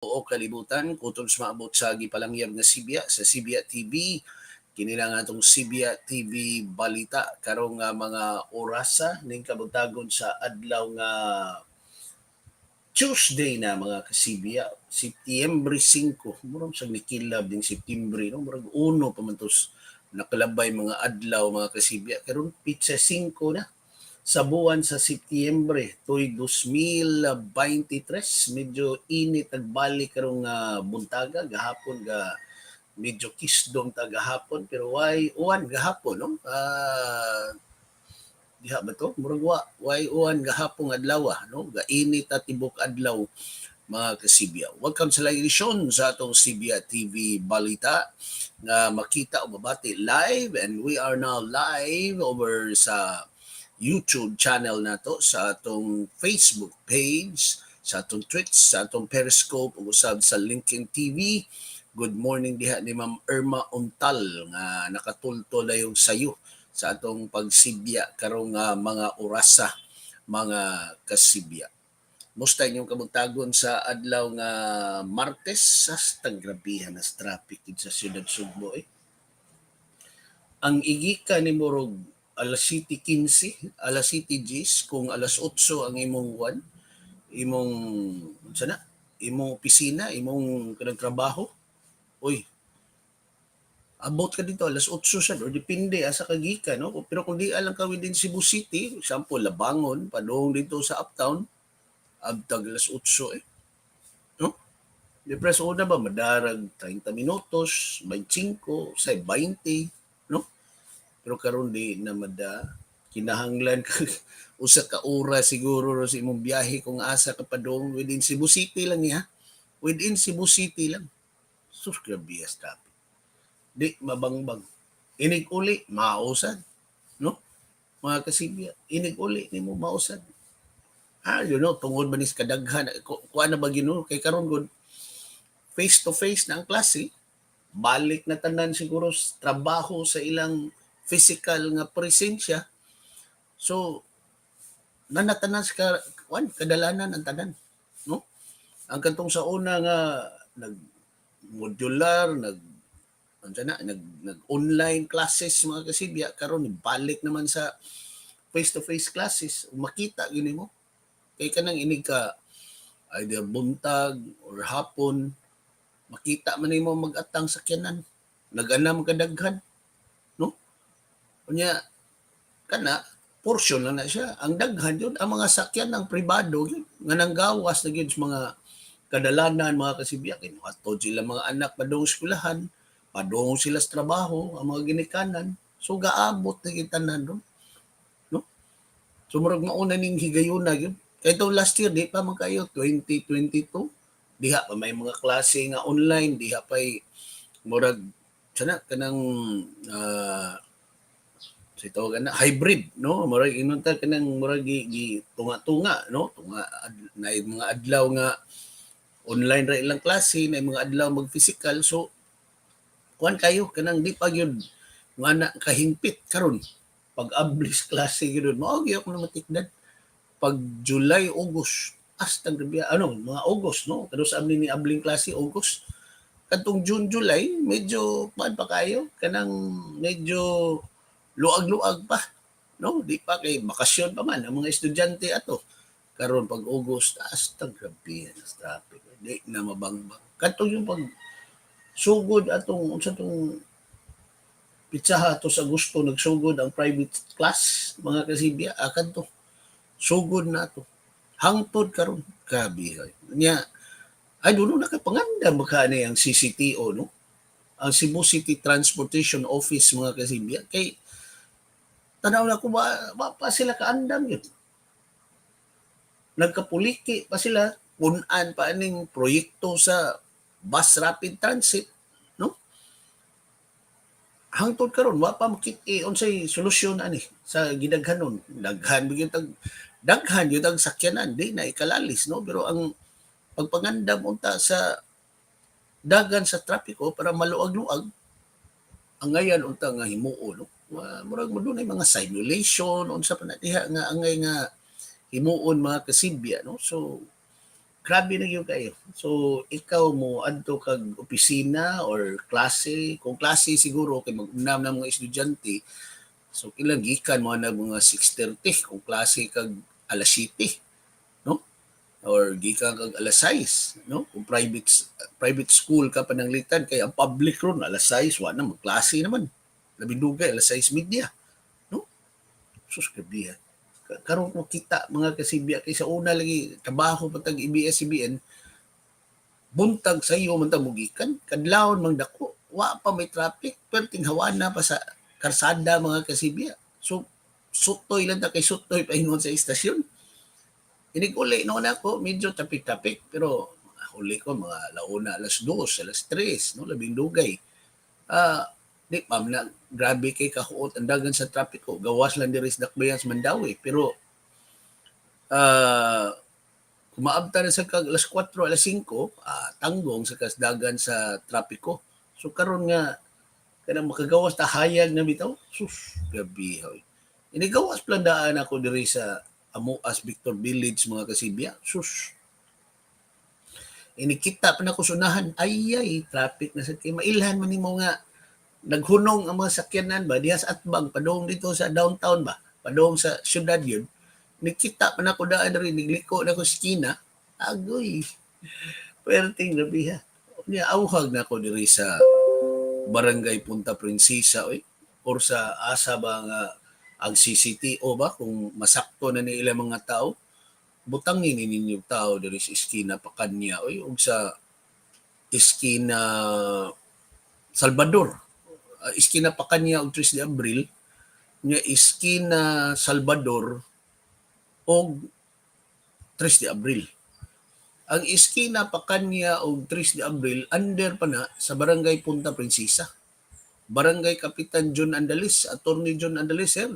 Tibuok kalibutan kutob sa maabot sa gipalangyab nga Sibya sa Sibya TV. Kini lang atong Sibya TV Balita karong nga mga orasa ning kabuntagon sa adlaw nga Tuesday na, mga kasibya, Setyembre 5. Murag sa nikilab ding Setyembre, no? Murag uno pa man tos nakalabay mga adlaw, mga kasibya. Karon pitsa 5 na sa buwan sa Setyembre tuy 2023. Medyo init agbalik karong buntaga. Gahapon ga medyo kisdom ta gahapon, pero way uwan gahapon, no? Diha ba to? Murag wa way uwan gahapon adlaw, no? Gainit at tibok adlaw, mga kasibya. Welcome sa laing edisyon sa atong Sibya TV Balita nga makita o mabati live, and we are now live over sa YouTube channel nato, sa atong Facebook page, sa atong Twitch, sa atong Periscope ug usab sa LinkedIn TV. Good morning diha ni Ma'am Irma Untal nga nakatultol yung sayo sa atong pagsibya karong mga orasa, mga kasibya. Musta inyong kabuntagon sa adlaw nga Martes? Sa grabihan na traffic sa siyudad Sugbo eh. Ang igika ni murog alas 7:15, alas 7:10, kung alas 8 ang imong one, imong unsa na, imong opisina, imong kanang trabaho. Uy, abot ka dito alas 8 sad or depende asa ka gikan, no? Pero kung di lang ka within Cebu City, example Labangon padung dito sa Uptown, abtag alas 8 eh. No? Di press una ba madarag 30 minutos, 25, say 20, no? Pero karon di na mada, kinahanglan ka usa ka oras siguro ro sa imong biyahe kung asa ka padung within Cebu City lang niya. Within Cebu City lang. Sus, grabe as traffic. Di mabangbang. Inig uli, mausad. No? Mga kasibya, inig uli nimo mausad. Tungod ba ni sa kadaghan, kuha na ba Ginoo kay karon gud face to face na ang klase, balik na tanan siguro sa trabaho sa ilang physical nga presensya. So nanatanan sa kuan kadalanan ang tanan, no? Ang kantong sa una nga nag modular, nag unsa na, nag online classes, mga kasibya, karon balik naman sa face to face classes. Makita gini mo kay kanang inig ka either buntag or hapon, makita man nimo mag-atang sakyanan, nag-anam kadaghan, no? Unya kana portion lang na siya. Ang daghan yun ang mga sakyan ng pribado yun nga nanggawas na gyud sa mga kadalanan, mga kasibya, kay moadto sila mga anak padung eskwelahan, padung sila sa trabaho, ang mga ginikanan. So gaabot na gyud tanan no, no? So murag mauna ning higayuna gyud. Kay itong last year di pa man kayo 2022, diha pa may mga klase nga online, diha pa'y murag sana kanang sa tawag na hybrid, no? Murag ingon ta kanang murag gi tunga-tunga, no? Tunga na mga adlaw nga online ra ilang klase, na mga adlaw mag physical. So kuan kayo kanang di pa gyud nga na kahingpit. Karon pag ablis klase gyud, mao gyud ako na matikdan pag July, August, hasta grabe ano mga August, no? Pero sa amin ni abling klase August. Kadtong June, July, medyo kuan pa kayo, kanang medyo luag-luag pa, no? Di pa kay bakasyon pa man ang mga estudyante ato. Karon pag August, hasta grabe na traffic, di na mabangbang. Kadtong yung pag sugod atong unsa tong pitsaha to sa Agosto, nagsugod ang private class, mga kasibya, kadto sugod na to hangtod karon, grabe nya. I don't know, nakapangandam ba ni ang CCTO, no? Ang Cebu City Transportation Office, mga kasibya, kay tanaw na ko ba pa sila kaandam yun. Nagkapuliki pa sila punan pa aning proyekto sa bus rapid transit, no? Hangtod karon wa pa makit unsay solusyon ani sa gidaghanon. Daghan gyud tag daghan gyud ang sakyanan, di na ikalalis, no? Pero ang pagpangandam unta sa dagan sa trapiko para maluag-luag, ang ngayan unta nga himuon, no? Murag mo dunay mga simulation unsa pa na diha nga angay nga himuon, mga kasibya, no? So grabe. Grabe na gyud kayo. So ikaw mo adto kag opisina or klase, kung klase siguro kay mag-unam na mga estudyante, so ilang gikan mo na mga 6:30 kung klase kag alas 7, no? Or gikan kag alas 6, no? Kung private private school ka pananglitan, kay ang public ron alas 6 wa na magklase naman. Labing dugay alas 6:30, no? Sus, grabe ha. Karon ko kita, mga kasibya, kay sa una lagi trabaho pa tag ABS-CBN, buntag sa iyo man ta mugikan, kadlawon mang dako, wa pa may traffic, perting hawana pa sa karsada, mga kasibya. So sutoy lang ta kay sutoy paingon sa istasyon. Inig uli noon ako, medyo traffic-traffic, pero uli ko mga launa, alas 2, alas 3, no, labing dugay. Ah, di pa na grabe kay kahuot ang dagan sa trapiko. Gawas lang diri sa Dakbayan sa Mandaue, pero kung maabta na sa kag alas 4, alas 5, tanggong sa kasdagan sa trapiko. So karon nga kanang makagawas ta, hayag na bitaw. Sus, grabe hoy. Inigawas plandaan ako diri sa Amuas Victor Village, mga kasibya. Sus. Inikita pa na ko sunahan. Ay ay, traffic na sa kay mailhan man nimo nga naghunong ang mga sakyanan ba diha sa atbang padung dito sa downtown ba, padung sa syudad yun. Nikita pa na ko daan diri, nigliko na ko sa eskina. Agoy, perting grabe ha. Unya awhag na ko diri sa Barangay Punta Princesa oy, or sa asa ba nga ang CCTO ba, kung masakto na ni ilang mga tao, butangin ni ninyo tao diri sa eskina Pakanya oy ug sa eskina Salvador. Eskina Pakanya ug 3 de Abril nga eskina Salvador og 3 de Abril. Ang eskina Pakanya og 3 de Abril, under pa na sa Barangay Punta Princesa. Barangay Kapitan John Andalis, Attorney John Andalis, sir.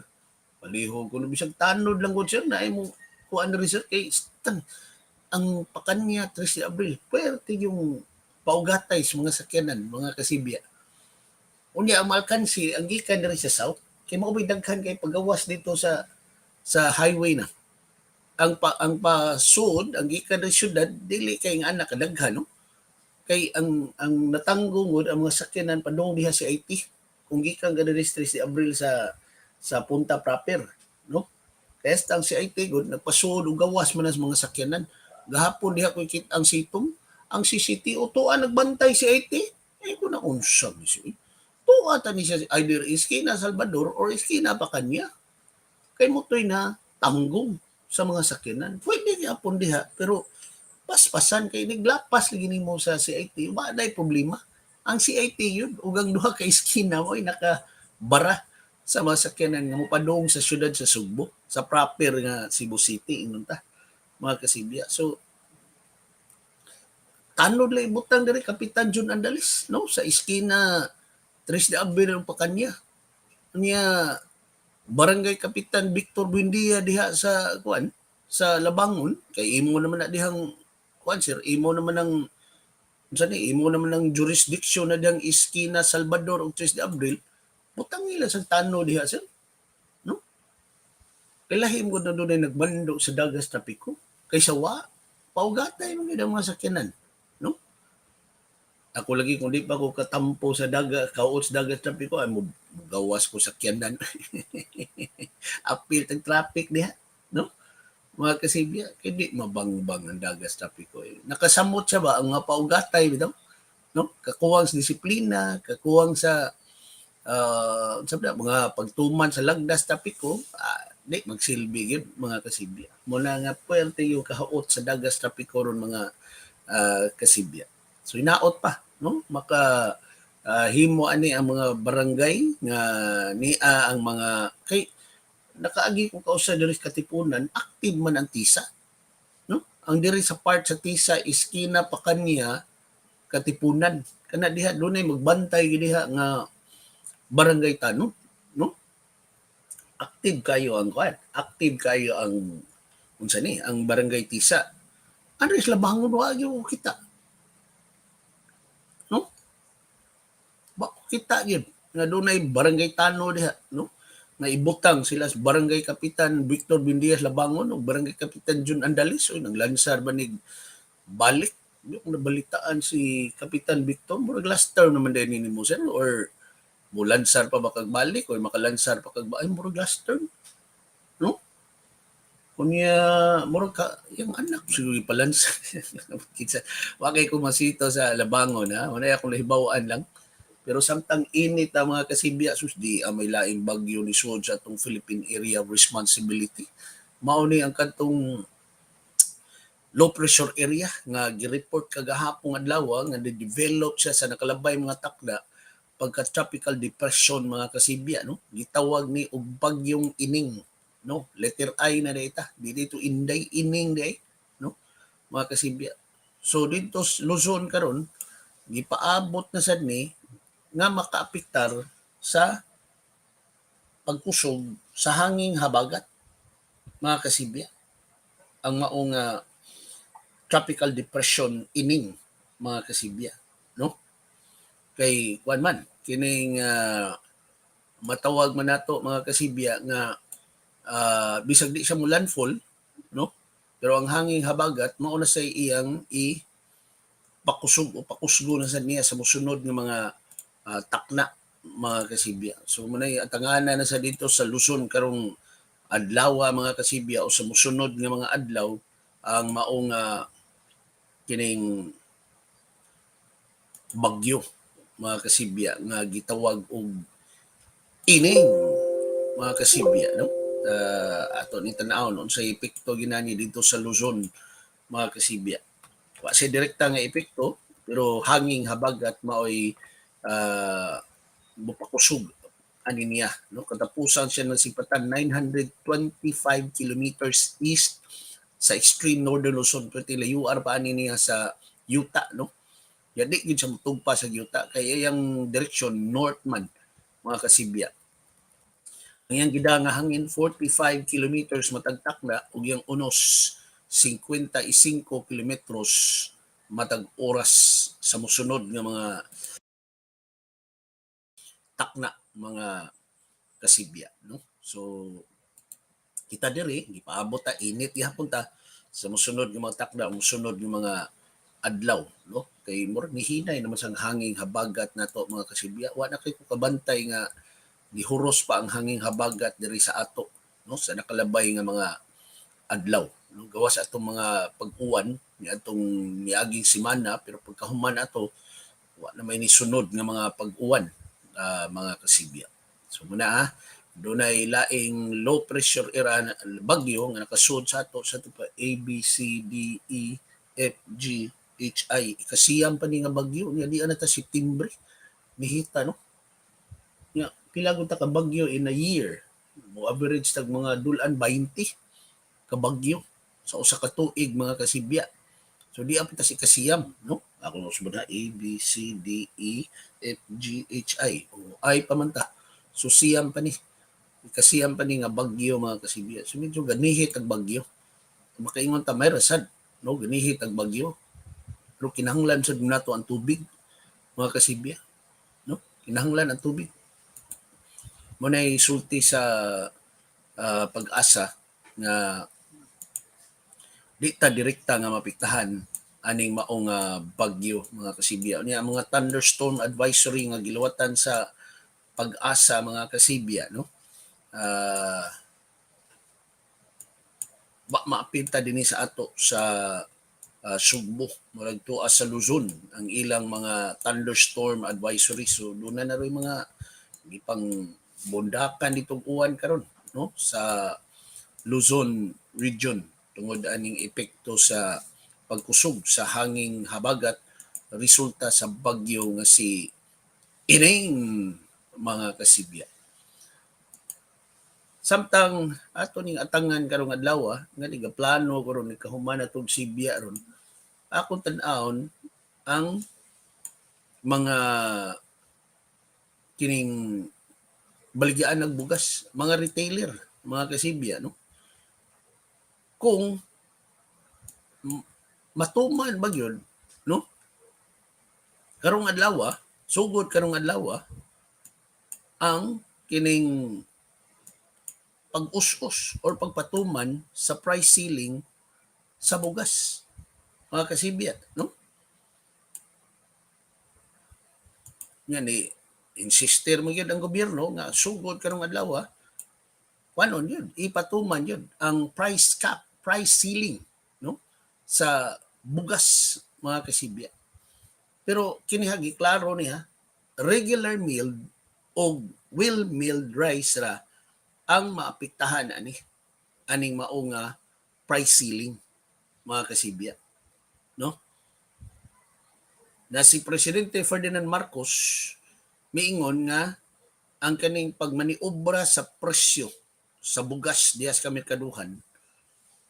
Palihog ko na bisag tanod lang ko, sir, na mo kuan na rin, sir, kay tang ang Pakanya, 3 de Abril, puwerte yung paugatay sa mga sakyanan, mga kasibya. Unya ang Malkansi, ang gikan diri sa south, kay mao bay daghan kay pagawas dito sa highway na. Ang pasud, ang gikan diri syudad, dili kay nga anak kadaghan, no? Kay ang natanggong gud ang mga sakyanan padung diha sa IT kung gikan ka diri sa 3 de Abril sa Punta proper, no? Kaya ang CIT gud nagpasud og gawas man sa mga sakyanan. Gahapon diha ko kita ang sitom, ang CCTO tuwa nagbantay CIT. Eh ko na unsa ni siya. Tuwa ta ni siya either iskina Salvador or iskina pa kanya. Kay mutoy na tanggong sa mga sakyanan. Pwede gyapon diha, pero paspasan kay niglapas lagi nimo sa CIT, wa nay problema. Ang CIT yun ug ang duha ka iskina mo'y nakabara sa mga sakyanan nga mopadung sa syudad sa Sugbo, sa proper nga Cebu City ingon ta, mga kasibya. So tanod lang ibutang diri, Kapitan John Andalis, no, sa iskina 3 de Abril pa kanya. Niya Barangay Kapitan Victor Buendia diha sa kuan sa Labangon, kay imo naman na dihang kuan, sir, imo naman ang unsa ni, imo naman ang jurisdiction na dihang iskina Salvador ug 3 de Abril, butang nila sa tano diha, sir, no? Kay lahim ko na doon ay nagbando sa dagas trapiko kaysa wa paugatay man gyud ang mga sakyanan, no? Ako lagi, kung di pa ko katampo sa daga kaot sa dagas trapiko ay mo gawas ko sakyanan, apil tag traffic diha, no, mga kasibya? Kay di mabangbang ang dagas trapiko eh. Nakasamot siya ba ang mga paugatay bitaw, no? Kakuwang sa disiplina, kakuwang sa sa mga pagtuman sa lagdas trapiko, di magsilbi gyud, mga kasibya. Muna nga puwerte yung kahaot sa dagas trapiko ron, mga kasibya. So hinaot pa, no, maka himo ani ang mga barangay nga nia ang mga, kay nakaagi ko kausa diri sa Katipunan, active man ang Tisa, no? Ang diri sa part sa Tisa, iskina pa kanya Katipunan, kana diha dunay magbantay gid diha nga barangay tanod, no? Active kayo ang kuan, active kayo ang unsa ni, ang Barangay Tisa. Ano is Labangon, wa gyud ko kita, no? Ba kita gyud nga dunay barangay tano diha, no, nga ibutang sila sa Barangay Kapitan Victor Buendia Labangon o Barangay Kapitan John Andalis o naglansar ba ni Balik di ko nabalitaan si Kapitan Victor, murag last term naman din ni mo, sir, or mulansar pa ba kag balik or makalansar pa kag, ay, murag last term, no? Kunya murag ka yung anak siguro ipalansar kinsa, wa kay ko masito sa Labangon ha, wala akong nahibaw-an lang. Pero samtang init ang mga kasibya, sus, di ang may laing bagyo ni suod sa atong Philippine Area of Responsibility. Mao ni ang kadtong low pressure area nga gi-report kagahapon adlaw nga develop siya sa nakalabay mga takda pagka tropical depression, mga kasibya, no? Gitawag ni og bagyong Ining, no? Letter I na data, di dito Inday, Ining day, no, mga kasibya. So dito sa Luzon karon gipaabot na sad ni nga makaapektar sa pagkusog sa hanging habagat, mga kasibya, ang maong tropical depression Ining, mga kasibya, no? Kay kuan man kining matawag man nato, mga kasibya, nga bisag di siya mo landfall, no, pero ang hanging habagat mao na say iyang i pakusog o pakusgo na sa niya sa mosunod nga mga takna, mga kasibya. So munay atangana na sa dito sa Luzon karong adlaw, mga kasibya, o sa mosunod nga mga adlaw ang maong kining bagyo, mga kasibya, nga gitawag og Ining, mga kasibya, no? Ato ni tan-awon unsay epekto ginani dito sa Luzon, mga kasibya. Wa siya direkta nga epekto, pero hanging habagat maoy mopakusog ani niya, no? Katapusan siya ng sipatan 925 kilometers east sa extreme northern Luzon, pero layuar pa ani niya sa yuta, no? Ya di gyud siya motugpa sa yuta kay iyang direksyon north man, mga kasibya. Ang iyang gida nga hangin 45 kilometers matag takna ug iyang unos 55 kilometros matag oras sa mosunod nga mga takna, mga kasibya, no? So kita diri gipaabot ta, init gihapon ta sa mosunod nga mga takna, mosunod nga mga adlaw, no? Kay murag nihinay naman sang hanging habagat nato, mga kasibya. Wa na kay ko kabantay nga gihuros pa ang hanging habagat diri sa ato, no, sa nakalabay nga mga adlaw, no? Gawas atong mga pag-uwan ni atong miaging semana, pero pagkahuman ato wa na may nisunod nga mga pag-uwan, mga kasibya. So muna dunay laing low pressure era na bagyo nga nakasud sa ato sa ato pa A B C D E F G H I, ikasiyam pa ni nga bagyo niya di na ta September nihita, no? Nya pila gud ta ka bagyo in a year? Mo average tag mga dulan 20 ka bagyo sa usa ka tuig, mga kasibya. So di pa ta si kasiyam, no? Ako no sumod ha, A B C D E F G H I o I pa man ta. So siyam pa ni, ikasiyam pa ni nga bagyo, mga kasibya. So medyo ganihit ang bagyo. Makaingon ta may rasad, no? Ganihit ang bagyo, pero kinahanglan sad nato ang tubig, mga kasibya, no? Kinahanglan ang tubig. Mo nay sulti sa Pag-asa nga di ta direkta nga mapiktahan aning maong bagyo, mga kasibya. Niya ang mga thunderstorm advisory nga giluwatan sa Pag-asa, mga kasibya, no? Ba maapilta dinhi sa ato sa Sugbo, murag tuwa sa Luzon ang ilang mga thunderstorm advisory. So doon na rin mga gipang bundakan ditong uwan karon, no, sa Luzon region tungod aning epekto sa pagkusog sa hanging habagat resulta sa bagyo nga si Ining, mga kasibya. Samtang ato ning atangan karong adlaw nga plano karon ni kahuman atong sibya ron, akong tan-awon ang mga kining baligyaan ng bugas, mga retailer, mga kasibya, no? Kung matuman ba gyud, no? Karong adlaw, sugod karong adlaw ang kining pag-us-us or pagpatuman sa price ceiling sa bugas. Mga kasibya, no? Nga ni insister mo yun ang gobyerno nga sugod karong adlaw, kuanon yun, ipatuman yun ang price cap, price ceiling, no, sa bugas, mga kasibya. Pero kinihagi klaro niya, regular milled o well milled rice ra ang maapektahan ani aning mao nga price ceiling, mga kasibya, no? Na si Presidente Ferdinand Marcos miingon nga ang kaning pagmaniobra sa presyo sa bugas diha sa kamerkaduhan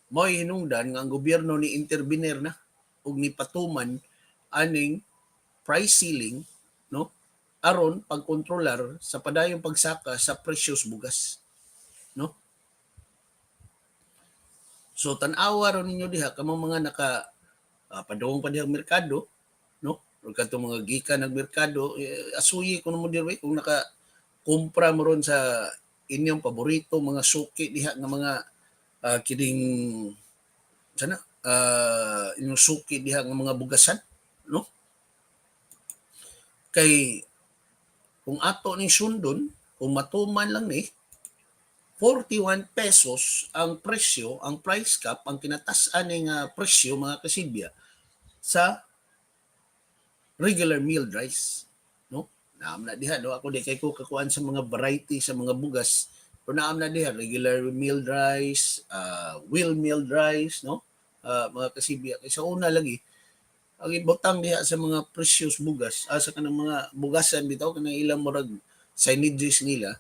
mao'y hinungdan nga ang gobyerno ni intervenir na ug nipatuman aning price ceiling, no, aron pagkontrolar sa padayong pagsaka sa presyo sa bugas, no? So tan-awa ron ninyo diha kamong mga naka padung pa dihang merkado, no, or kadtong mga gikan nagmerkado, eh, asuyi kuno mo diri kung naka kumpra mo ron sa inyong paborito mga suki diha nga mga kining sana inyong suki diha nga mga bugasan, no? Kay kung ato ning sundon, kung matuman lang ni 41 pesos ang presyo, ang price cap, ang kinatas-an ning presyo, mga kasibya, sa regular milled rice, no? Naam na diha, no? Ako di kay ko kakuan sa mga variety sa mga bugas, pero naam na diha regular milled rice, well milled rice, no? Mga kasibya, kay sa una lagi ang ibutang diha sa mga presyos bugas, sa kanang mga bugasan bitaw, kanang ilang murag signages nila,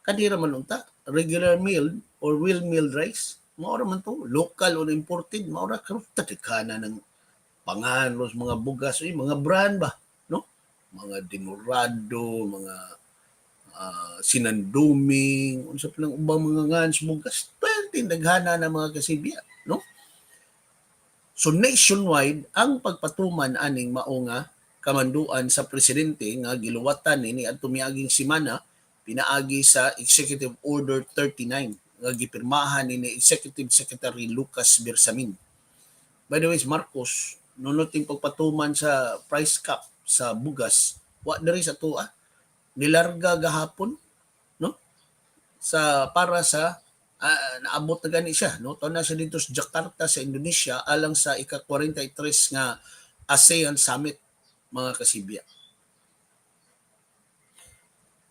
kadira man unta regular milled or well milled rice, mao ra man to, local or imported, mao ra. Karon tadikana ng pangalos mga bugas, uy, mga brand ba, no, mga Dinorado, mga Sinanduming, unsa pa lang ubang mga ngan sa bugas, 20 daghana na, mga kasibya, no? So nationwide ang pagpatuman aning mao nga kamanduan sa presidente nga giluwatan ni adto miaging semana pinaagi sa Executive Order 39 nga gipirmahan ni Executive Secretary Lucas Bersamin. By the way, si Marcos nunot ting pagpatuman sa price cap sa bugas, wa diri sa tua, nilarga gahapon, no, sa para sa naabot na gani siya, no? Tuon na siya dito sa Jakarta sa Indonesia alang sa ika-43 nga ASEAN Summit, mga kasibya.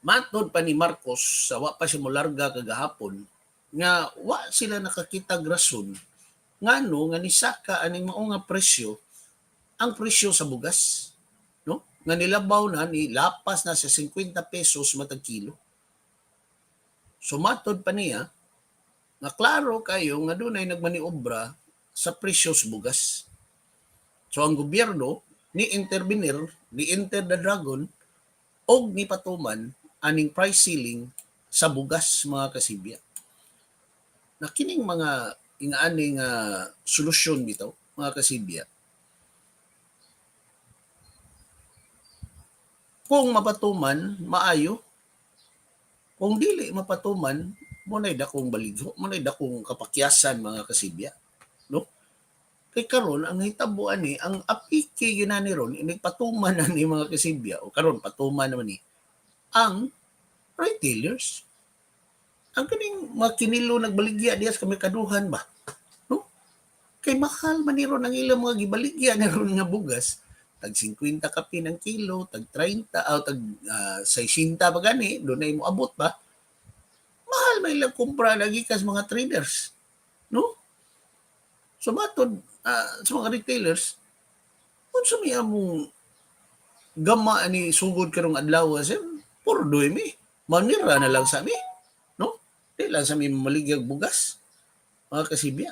Matod pa ni Marcos sa wa pa siya molarga kagahapon nga wa sila nakakitag rason ngano nga nisaka aning mao nga presyo, ang presyo sa bugas, no, nga nilabaw na ni lapas na sa 50 pesos matag kilo. So matod pa niya nga klaro kayo nga dunay nagmaniobra sa presyo sa bugas. So ang gobyerno ni intervenir, ni enter the dragon og ni patuman aning price ceiling sa bugas, mga kasibya. Na kining mga ingaaning solusyon bitaw, mga kasibya, kung mapatuman maayo, kung dili mapatuman mo dakong baligho, mo dakong kapakyasan, mga kasibya, no? Kay karon ang hitabo ani, ang apike ginani ron inig patuman na ni, mga kasibya, o karon patuman naman ni ang retailers, ang kaning mga kinilo nagbaligya diya sa kamerkaduhan ba, no? Kay mahal man ni ron ang ilang mga gibaligya ni ron nga bugas, tag 50 kapin ang kilo, tag 30 o tag 60 pa gani, dunay mo abot ba. Mahal may ilang kumpra lagi kas mga traders, no? So matod sa mga retailers, unsa may among gama ani sugod karong adlaw, sir, purdoy mi. Manira na lang sa mi, no? Di lang sa mi maligyag bugas, mga kasibya,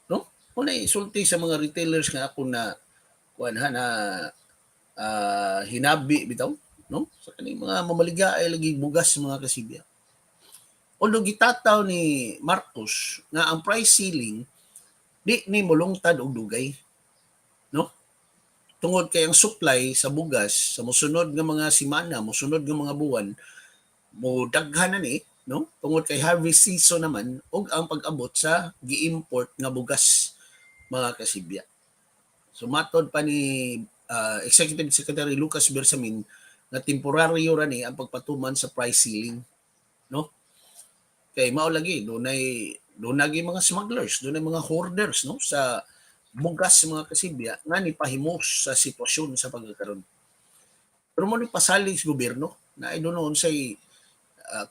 no? Kung sulti sa mga retailers nga ako na kuan ha na hinabi bitaw, no? Sa kaning mga mamaligya ay lagi bugas, mga kasibya. Although gitataw ni Marcos nga ang price ceiling di ni molungtad og dugay, no? Tungod kay ang supply sa bugas sa mosunod nga mga semana, mosunod nga mga buwan, mo daghan na ni, no? Tungod kay harvest season naman ug ang pag-abot sa gi-import nga bugas, mga kasibya. So matod pa ni Executive Secretary Lucas Bersamin nga temporaryo ra ni ang pagpatuman sa price ceiling, no? Kay mao lagi dunay dunay mga smugglers, dunay mga hoarders, no, sa bugas, mga kasibya, nga ni pahimos sa sitwasyon sa pagkakaron. Pero mo ni pasalig sa gobyerno na I don't know unsay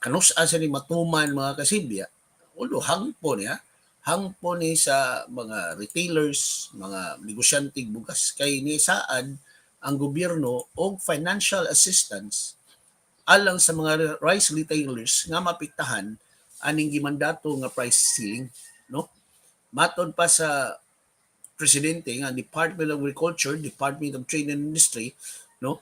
kanus-a sa ni matuman, mga kasibya. Although hangpo niya, hangpo ni sa mga retailers, mga negosyante bugas kay ni saad ang gobyerno og financial assistance alang sa mga rice retailers nga mapiktahan aning gimandato nga price ceiling, no? Matod pa sa presidente nga Department of Agriculture, Department of Trade and Industry, no,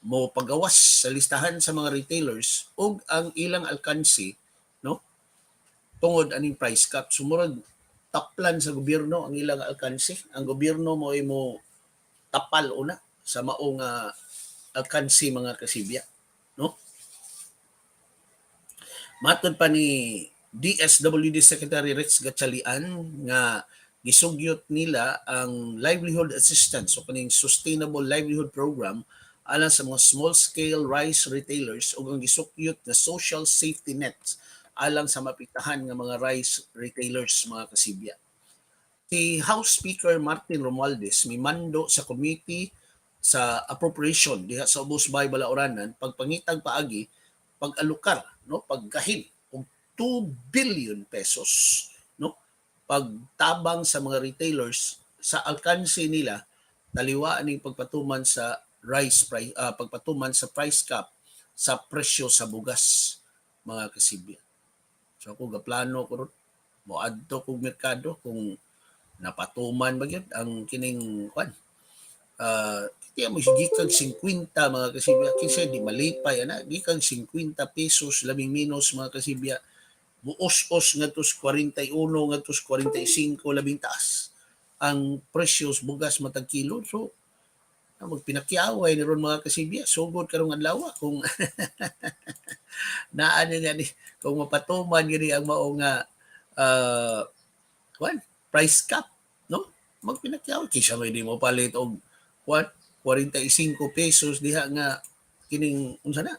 mo pagawas sa listahan sa mga retailers ug ang ilang alkansi, no, tungod aning price cap. Sumurag taplan sa gobyerno ang ilang alkansi. Ang gobyerno mo ay mo tapal una sa maong alkansi, mga kasibya, no? Matod pa ni DSWD Secretary Rex Gatchalian nga gisugyot nila ang livelihood assistance o kaning Sustainable Livelihood Program alang sa mga small scale rice retailers ug ang gisugyot nga social safety nets alang sa mapiktahan nga mga rice retailers, mga kasibya. Si House Speaker Martin Romualdez mimando sa committee sa appropriation diha sa Ubos Bay Balaoranan pagpangitag paagi pag-alokar, no, paggahin og ₱2 billion, no, pagtabang sa mga retailers sa alkanse nila taliwa ning pagpatuman sa rice price, pagpatuman sa price cap sa presyo sa bugas, mga kasibya. So ako gaplano ko ron moadto kog merkado kung napatuman ba gyud ang kining kwan. Kaya mo gikan 50, mga kasibya, kinsa di malipay ana, gikan ₱50 labing menos, mga kasibya, muos-os ngadto sa 41 ngadto sa 45 labing taas ang presyo sa bugas matag kilo. So magpinakiaway ni ron, mga kasibya, sugod karong adlaw kung naa ni nga ni kung mapatuman gini ang mao nga kwan, price cap, no, magpinakiaway kaysa may di mo palit og kwan ₱45 diha nga kining unsa na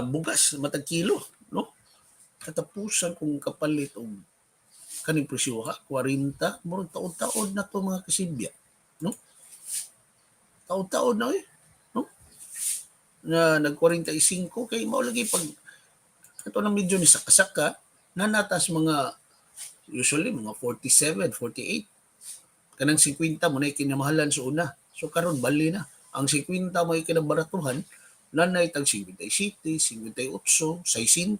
bugas matag kilo, no? Katapusan kung kapalit og kaning presyo ha 40, murag taod-taod na to, mga kasibya, no? Taod-taod na eh, no, na nag 45 kay mao lagi pag ito na medyo ni saka-saka nanatas mga usually mga 47, 48. Kanang 50 mo na kinamahalan sa una. So karon bali na ang 50 mo kinabaratuhan, nanay tag 57, 58, 60,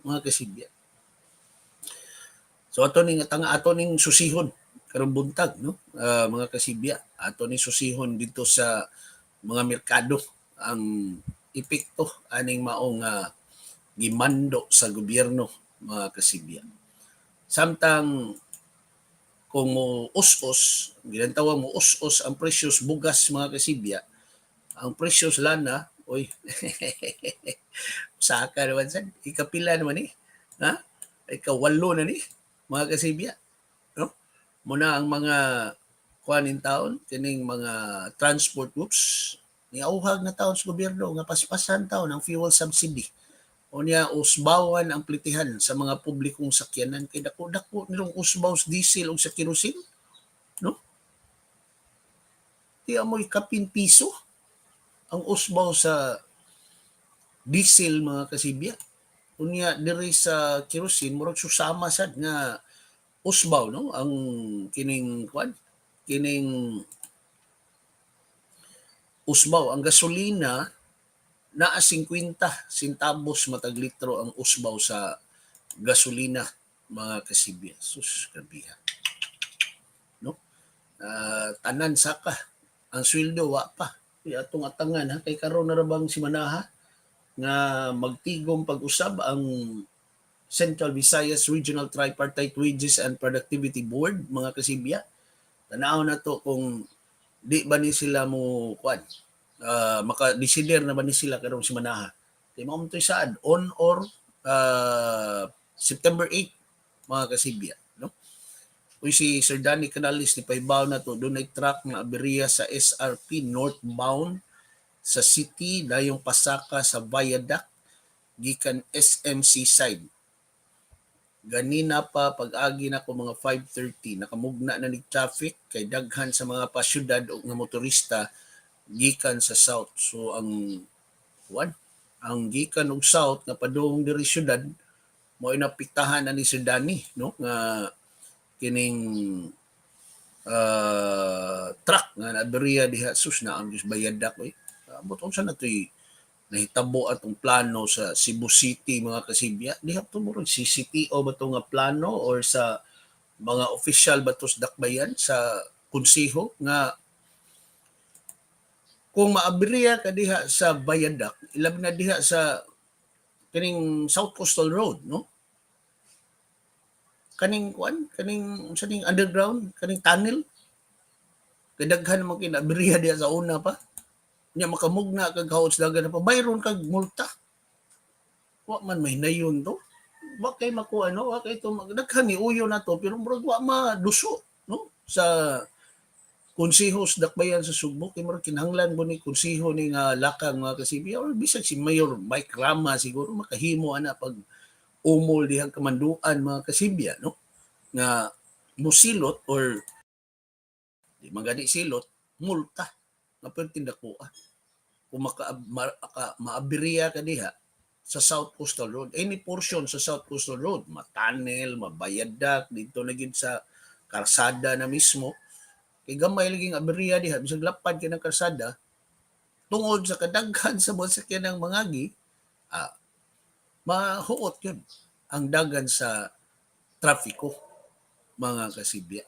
mga kasibya. So ato ning tanga ato ning susihon karong buntag, no, mga kasibya, ato ning susihon dito sa mga merkado ang epekto aning maong gimando sa gobyerno, mga kasibya. Samtang kung mo us-us, ginantawag mo us-us ang presyos bugas, mga kasibya, ang presyos lana, oy, saka naman sad, ikapila naman eh. Ha? Ikawalo na ni, mga kasibya. No? Muna ang mga kuanin taon, kining mga transport groups, niauhag na taon sa gobyerno nga paspasan taon ang fuel subsidy. O niya usbawan ang plitihan sa mga publikong sakyanan kay dako-dako nilong usbaw sa diesel ug sa kerosene. No? Di amoy kapin piso ang usbaw sa diesel, mga kasibya. Unya diri sa kerosene murag susama sad nga usbaw, no, ang kining kwan, kining usbaw ang gasolina naa 50 centavos matag litro ang usbaw sa gasolina, mga kasibya. Sus, grabiha, no? Tanan saka, ang sweldo wa pa. Di atong atangan ha kay karon na ra bang simanaha nga magtigom pag-usab ang Central Visayas Regional Tripartite Wages and Productivity Board, mga kasibya. Tanaw na to kung di ba ni sila mo kwan, maka-desider na ba ni sila karong simanaha. Kay mao man to'y saad on or September 8, mga kasibya, no? Uy, si Sir Danny Canales ni pahibaw na to, dunay truck nga aberya sa SRP northbound sa city, dayong pasaka sa viaduct gikan SMC side. Ganina pa pag-agi nako mga 5:30, nakamugna na nig traffic kay daghan sa mga pasyudad og nga motorista gikan sa south. So ang kuan, ang gikan og south nga padung diri syudad, mao napiktahan na ni Sir Danny, no, nga kining truck nga naaberya diha. Sus na ang viaduct oy. Ambot unsa na to'y nahitabo atong plano sa Cebu City, mga kasibya, diha to murag CCTO ba to nga plano or sa mga official ba to sa dakbayan, sa konseho, nga kung maaberya ka diha sa viaduct, ilabi na diha sa kining South Coastal Road, no, kaning kuan, kaning unsa ning underground, kaning tunnel, kay daghan man kay naaberya diha sa una pa nya, makamugna kag haot sa dagan na pa, bayron kag multa. Wa man may nayon to, wa kay makuha, no, wa kay to daghan ni uyo na to, pero murag wa maduso, no, sa konseho sa dakbayan sa Sugbo, kay murag kinahanglan mo ni konseho ni nga lakang, mga kasibya, or bisag si Mayor Mike Rama siguro makahimo ana pag umol dihang kamanduan, mga kasibya, no, nga musilot or di man gani silot, multa nga perting dakoa kung maaberya ka diha sa South Coastal Road, any portion sa South Coastal Road, ma-tunnel, ma-viaduct, dito na gid sa karsada na mismo, kay gamay laging aberya diha, bisag lapad kay ng karsada, tungod sa kadaghan sa mga sakyanang mangagi, mahuot yun ang dagan sa trapiko, mga kasibya.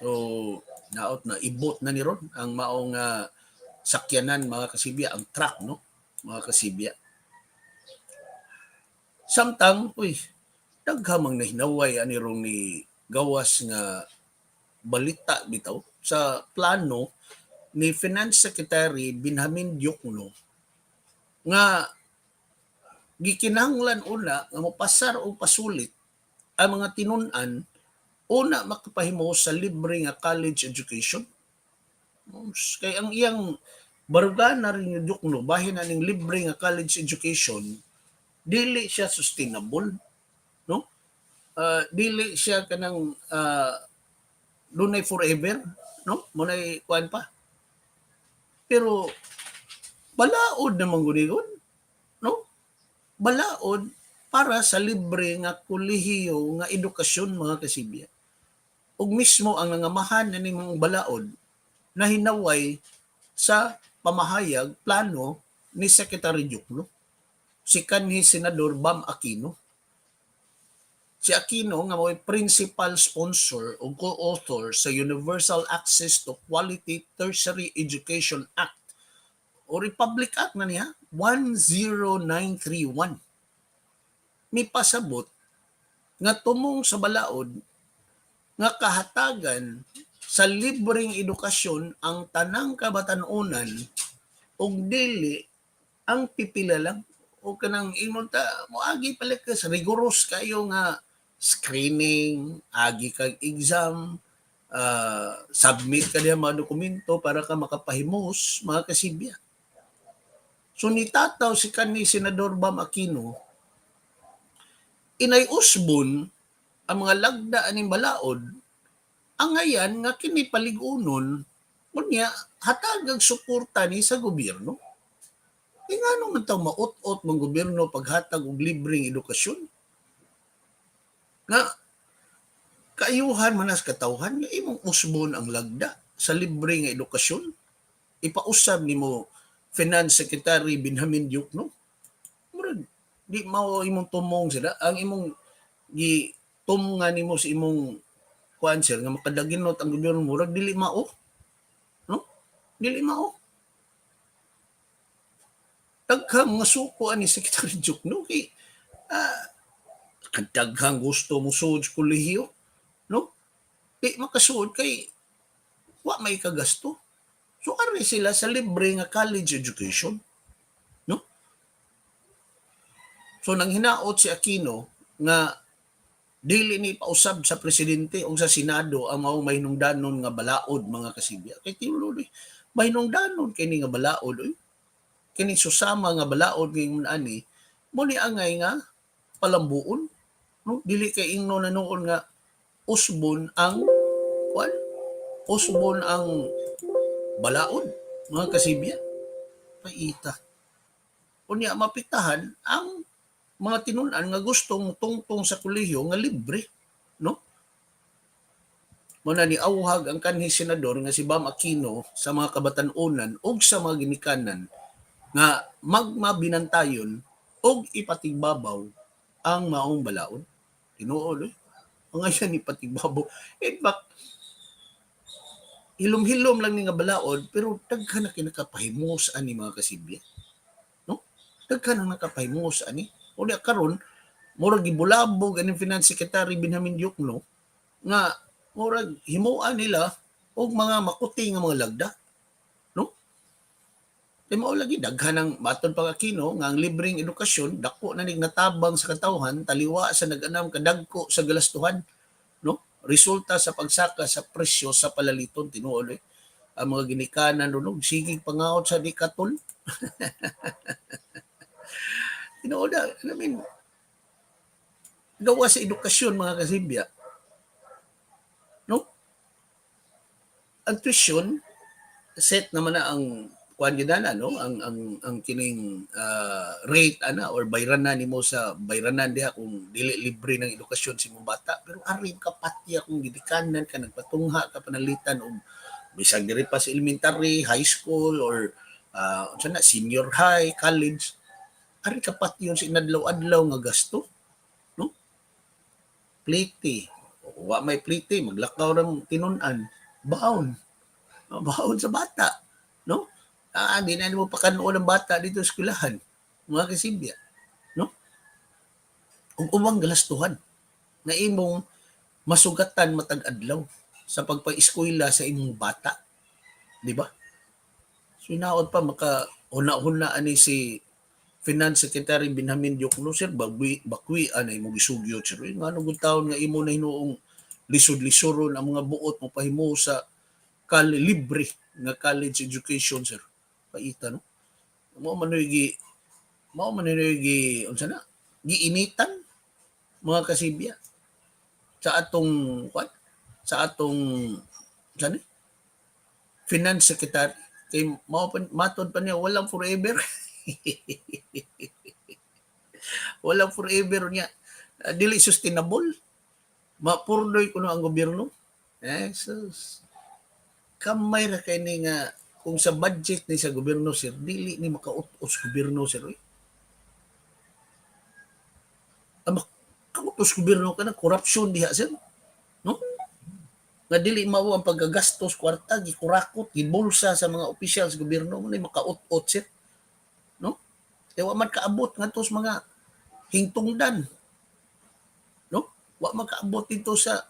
So naot na ibot na ni ron ang maong sakyanan, mga kasibya, ang truck, no, mga kasibya. Samtang, uy, daghan mang nahinaway ani rong ni gawas nga balita bitaw sa plano ni Finance Secretary Benjamin Diokno nga gikinahanglan una nga mopasar og pasulit ang mga tinun-an una makapahimo sa libre nga college education. Kay ang iyang barugana rin ni Diokno bahin aning libre nga college education, dili siya sustainable, no? Dili siya kanang dunay forever, no? Munay kuan pa. Pero balaod naman gunigon, no? Balaod para sa libre nga kolehiyo nga edukasyon, mga kasibya. Ug mismo ang nangamahan na mga balaod nahinaway sa pamahayag plano ni Secretary Diokno, si kanhi Senador Bam Aquino. Si Aquino nga mo'y principal sponsor o co-author sa Universal Access to Quality Tertiary Education Act o Republic Act na niya 10931. May pasabot nga tumong sa balaod nga kahatagan sa libreng edukasyon ang tanang kabatan-onan ug dili ang pipila lang o kanang ingon ta moagi pala ka sa rigorous kayo nga screening, agi kag exam, submit ka diha mga dokumento para ka makapahimos, mga kasibya. So nitataw si kanhi Senador Bam Aquino, inay usbon ang mga lagda aning balaod, angayan nga kini paligunon, unya hatagag suporta ni sa gobyerno. E ngano man taw maut-ot mong gobyerno paghatag og libreng edukasyon? Nga kaayuhan man as katawhan nga imong usbon ang lagda sa libre nga edukasyon. Ipausab nimo Finance Secretary Benjamin Diokno. Murag di mao imong tumong sila, ang imong gi nga nimo sa imong kuan, sir, nga makadaginot ang gobyerno, murag dili mao. No? Dili mao. Daghang mga suko ani Secretary Diokno kay kadaghang gusto mo sud sa kolehiyo, no? Di makasuod kay wa may kagasto. So ari sila sa libre nga college education, no? So nang hinaot si Aquino nga Dili ni pausab sa presidente o sa Senado ang maong mahinungdanon nga balaod, mga kasibya. Kay tinuod, eh, mahinungdanon kini nga balaod, oy. Kini susama nga balaod ngayon ani mo ni angay nga palambuon, no? Dili kay ingno na noon nga usbon ang kwan, usbon ang balaod, mga kasibya. Paita. Unya mapitahan ang mga tinun-an nga gustong tungtong sa kolehiyo nga libre, no? Muna ni awhag ang kanhi senador nga si Bam Aquino sa mga kabatan-onan og sa mga ginikanan nga magmabinantayon og ipatigbabaw ang maong balaod. Tinuod, eh. Mga yan ipatigbabaw. In fact, hilom-hilom lang ni nga balaod pero daghan na kinakapahimos ani, mga kasibya. No? Daghan na nakapahimos ani. Unya karon murag gibulabog aning Finance Secretary Benjamin Diokno nga murag himuan nila og mga makuti nga mga lagda. No? Kay mao lagi daghan ang matod pa Aquino nga ang libreng edukasyon dako na nig natabang sa katawhan taliwa sa nag-anam kadagko sa galastuhan, no? Resulta sa pagsaka sa presyo sa palaliton. Tinuod, eh, ang mga ginikanan runog sige pangaot sa dikatol. Tinuod, I mean, gawa sa edukasyon, mga kasibya, no? Ang tuition set naman na ang kuan gyud na, no? Ang kining rate ana or bayranan nimo sa bayranan diha kung dili libre ng edukasyon sa imong bata, pero ari ka patya kung gidikanan ka, nagpatungha ka panalitan og bisag diri pa sa elementary, high school or unsa na, senior high, college, ari ka patyon sa inadlaw-adlaw nga gasto, no? Plite, wa may plite, maglakaw ng tinun-an, baon baon sa bata, no? Di na mo pakanuon ang bata dito sa eskwelahan, mga kasibya, no? Ug ubang galastuhan na imong masugatan matag adlaw sa pagpa-eskwela sa imong bata, di ba? So hinaot pa maka huna-huna ani si Finance Secretary Benjamin Diokno, "Sir, bakwi bakwi anay mo gisugyot, sir. Eh, ngano gud taon nga imo na hinuong lisod-lisoron ang mga buot mo pahimo sa libre nga college education, sir?" Paita, no? Mao man gi unsa na giinitan, mga kasibya, sa atong what, sa atong unsa ni Finance Secretary, kay mao pa matod pa niya walang forever, walang forever niya. Dili sustainable, mapurdoy kuno ang gobyerno, eh. Sus, kamay ra kay ni nga kung sa budget ni sa gobyerno, sir, dili ni makaut-os gobyerno, sir, oy. Ang makaut-os gobyerno kana corruption diha, sir, no? Nga dili mao ang paggagastos kwarta, gikurakot, gibulsa sa mga opisyal sa gobyerno mo ni makaut-ot, sir, no? Kay wa man kaabot ngadto sa mga hingtungdan, no? Wa man kaabot dito sa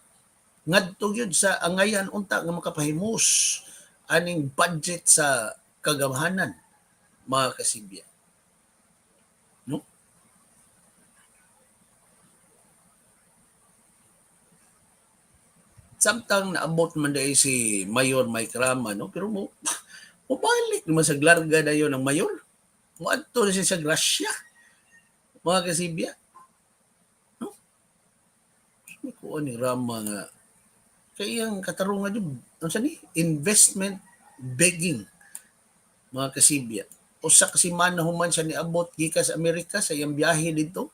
ngadto gyud sa angayan unta nga makapahimos aning budget sa kagamhanan, mga kasibya, no? Samtang naabot man dahil si Mayor Mike Rama, no? Pero mo mobalik naman sa glarga dayon ang mayor, moadto na siya sa Gracia, mga kasibya, no? Kuan ni Rama nga kay iyang katarungan jud, unsa ni, investment begging, mga kasibya. Usa ka semana human siya niabot gikan sa Amerika sa iyang biyahe didto,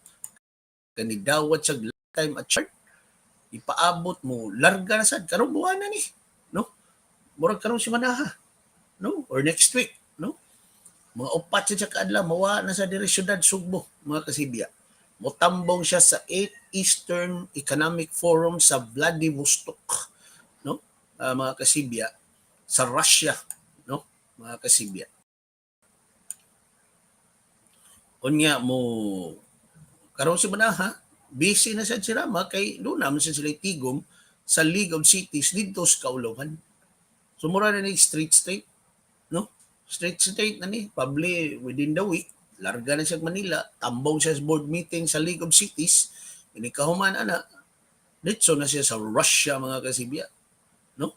kanidawat siya time at chart ipaabot mo larga na sad karong buwana ni, no? Murag karong semanaha, no, or next week, no? Mga 4 siya kaadlaw mawa na sa diri syudad Sugbo, mga kasibya. Motambong siya sa 8th Eastern Economic Forum sa Vladivostok, no, mga kasibya, sa Russia, no, mga kasibya. Unya mo karon si Manaha, busy na sad si Rama kay doon naman sila tigom sa League of Cities didto sa Kaulawhan. So mura na ni street state, no? Street state na ni, probably within the week, larga na siya Manila, tambong siya sa board meeting sa League of Cities, ini kahuman ana, Diretso na siya sa Russia, mga kasibya. No?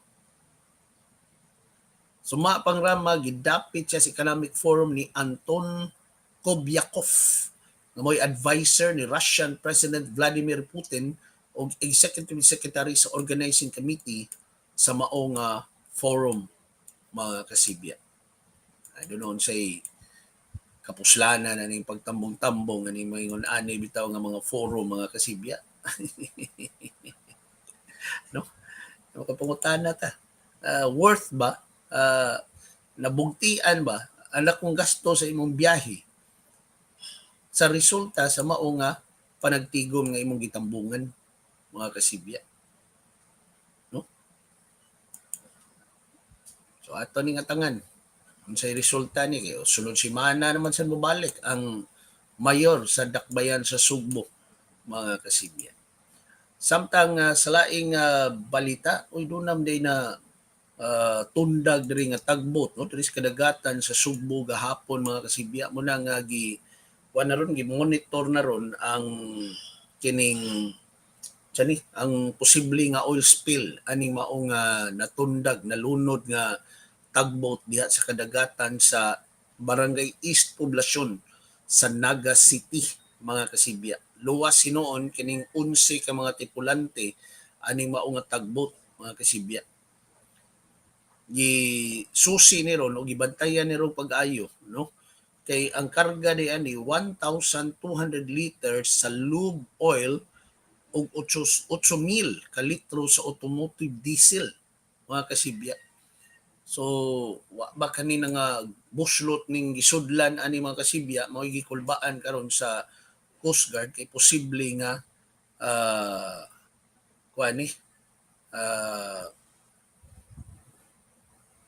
Suma pang rama, gidapit siya sa Economic Forum ni Anton Kobyakov nga mo'y advisor ni Russian President Vladimir Putin og executive secretary sa organizing committee sa maong forum, mga kasibya. I don't know say kapuslanan na ning pagtambong-tambong ani maingon ani bitaw nga mga forum, mga kasibya, no? Makapangutana ta. Worth ba? Nabugtian ba ang akong gasto sa imong biyahe sa resulta sa mao nga panagtigom nga imong gitambungan, mga kasibya? No? So ato ning atangan unsay resulta ni kay sunod semana naman sa mobalik ang mayor sa Dakbayan sa Sugbo, mga kasibya. Samtang sa laing balita, uy, dunam day na tundag diri nga tugboat, no, diri sa kadagatan sa Sugbo gahapon, mga kasibya. Mo na nga gi kuan na ron, gi-monitor na ron ang kining chani ang posible nga oil spill aning maong natundag, nalunod nga tugboat diha sa kadagatan sa Barangay East Poblacion sa Naga City, mga kasibya. Luwas hinuon kining 11 ka mga tripulante aning mao nga tugboat, mga kasibya. Gi susi ni ron o gibantayan ni ron pag-ayo, no, kay ang karga ni ani 1,200 liters sa lube oil ug 8 8,000 ka litro sa automotive diesel, mga kasibya. So wa ba kanina nga buslot ning gisudlan ani, mga kasibya? Mao gikulbaan karon sa Coast Guard kay posible nga kuan ni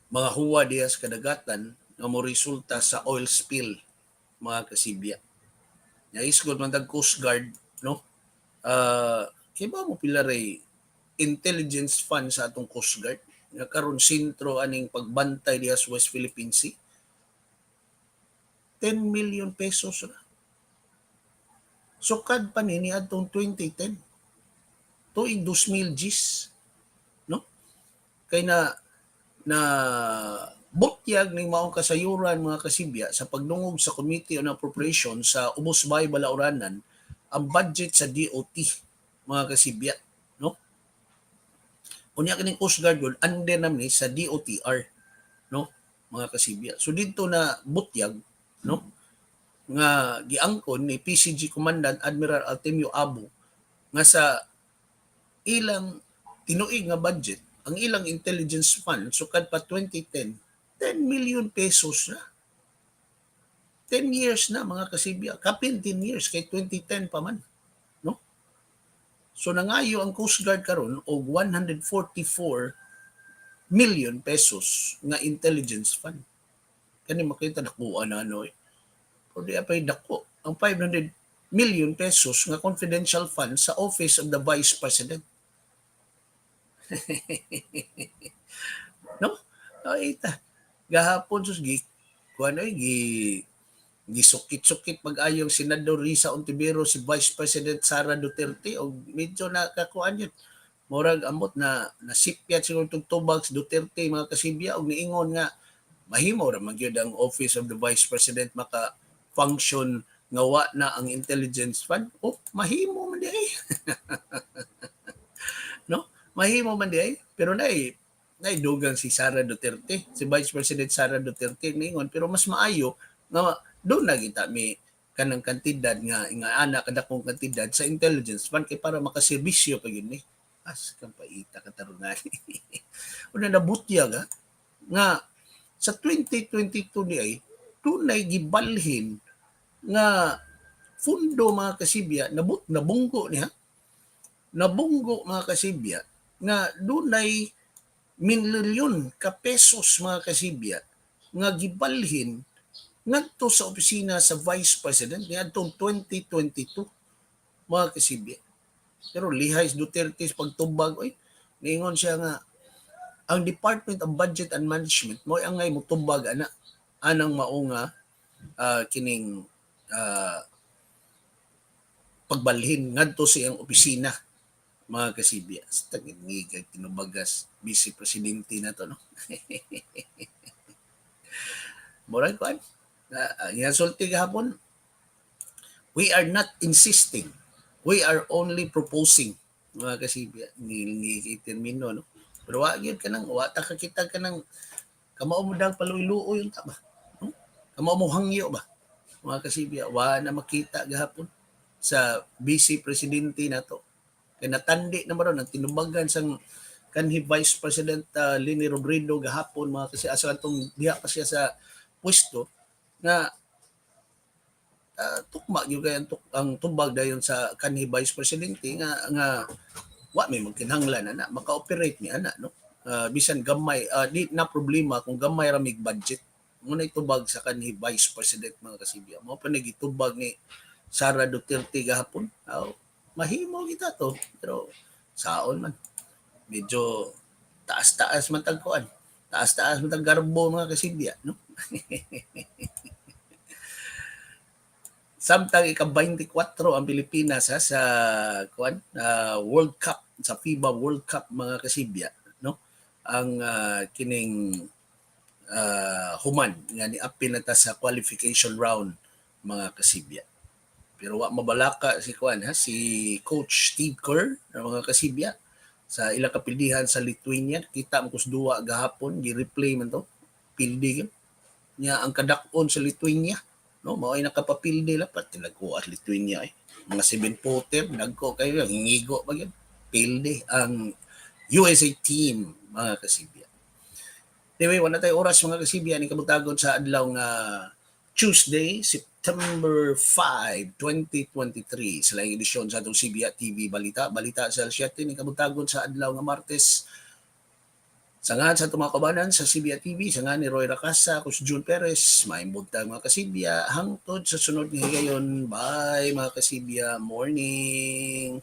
mga huwa diha sa kadagatan nga mo resulta sa oil spill, mga kasibya. Nya isgod man tag Coast Guard, no? Kay ba mo pila ray intelligence fund sa atong Coast Guard nga karon sentro aning pagbantay diha sa West Philippine Sea? 10 million pesos ra. Sukad pa ni niadtong 2010. Tuig 2010, no? Kay na na butyag ning maong kasayuran, mga kasibya, sa pagdungog sa Committee on Appropriation sa Ubos Bay Balauranan ang budget sa DOT, mga kasibya, no? Unya kining Coast Guard gud under naman ni sa DOTR, no, mga kasibya. So didto na butyag, no, nga giangkon ni PCG Commandant Admiral Altemio Abu nga sa ilang tinuig nga budget, ang ilang intelligence fund sukad pa 2010, 10 million pesos na. 10 years na, mga kasibya, kapin 10 years kay 2010 pa man, no? So nangayo ang Coast Guard karon og 144 million pesos nga intelligence fund. Kani makita nakuha na ano eh. Pero di pa dako ang 500 million pesos nga confidential fund sa Office of the Vice President. No? Ay ta. Gahapon sus gi kuan ay gi gisukit-sukit pag-ayong Senador Risa Hontiveros si Vice President Sara Duterte og medyo nakakuan yun. Murag amot na nasipyat siguro tug tubag si Duterte, mga kasibya, og niingon nga mahimo ra man gyud ang Office of the Vice President maka function nga wa na ang intelligence fund. Oh, mahimo man di ay. No? Mahimo man di ay. Pero nay nay dugang si Sara Duterte, si Vice President Sara Duterte niingon pero mas maayo nga doon na kita mi kanang kantidad nga nga ana kadakong kantidad sa intelligence fund kay para makaserbisyo pa gyud ni. As kang paita katarungan. Una nabutyag ha, nga sa 2022 di ay dunay gibalhin nga fundo, mga kasibya, nabut nabunggo niya, nabunggo, mga kasibya, nga dunay milyon ka pesos, mga kasibya, nga gibalhin ngadto sa opisina sa Vice President niadtong 2022, mga kasibya. Pero lihay si Duterte sa pagtubag oy. Niingon siya nga ang Department of Budget and Management mo angay motubag ana anang mao nga kining pagbalhin ngadto sa iyang opisina. Mga kasibya, sa tagingigag tinubagas vice presidente na to, no? Murag kuan. Ang sulti gahapon, "We are not insisting. We are only proposing." Mga kasibya, ni termino, no? Pero wa gyud kanang wa ta kakita kanang kamao mo dag paluy-luoy unta ba? No? Kamao mo hangyo ba? Mga kasibya, wa na makita gahapon sa vice presidente nato. Kay natandi na ron ang tinubagan sang kanhi Vice President Leni Robredo gahapon, mga kasi asa atong diha pa siya sa pwesto nga tukma gyud kay ang tubag dayon sa kanhi Vice Presidente nga wa may magkinahanglan ana maka-operate ni ana, no? Bisan gamay, di na problema kung gamay ra mig budget mo na itubag sa kanhi Vice President, mga kasibya. Mao pa gitubag ni Sara Duterte gahapon. Aw, mahimo kita to, pero saon man, medyo taas-taas man tag kuan, taas-taas man tag garbo, mga kasibya, no? Samtang ika-24 ang Pilipinas ha, sa kuan World Cup, sa FIBA World Cup, mga kasibya, no? Ang kining human nga ni apil na ta sa qualification round, mga kasibya. Pero wa mabalaka si kuan ha, si Coach Steve Kerr, mga kasibya, sa ilang kapildihan sa Lithuania. Kita mo kus duwa gahapon, gi-replay man to, pildi gyud nya ang kadak-on sa Lithuania, no? Mao ay nakapapildi la pati nagkuha sa Lithuania eh. Mga seven footer, nagko kayo, hingigo pa gyud. Pildi ang USA team, mga kasibya. Anyway, wala tayo oras, mga kasibya, ni kabutagon sa adlaw nga Tuesday, September 5, 2023, sa laing edisyon sa atong Sibya TV Balita. Balita sa 7 ni kabutagon sa adlaw nga Martes. Sa ngan sa atong mga kabanan sa Sibya TV, sa ngan ni Roy Racasa, ako si June Perez, maayong buntag, mga kasibya, hangtod sa sunod nga higayon. Bye, mga kasibya, morning!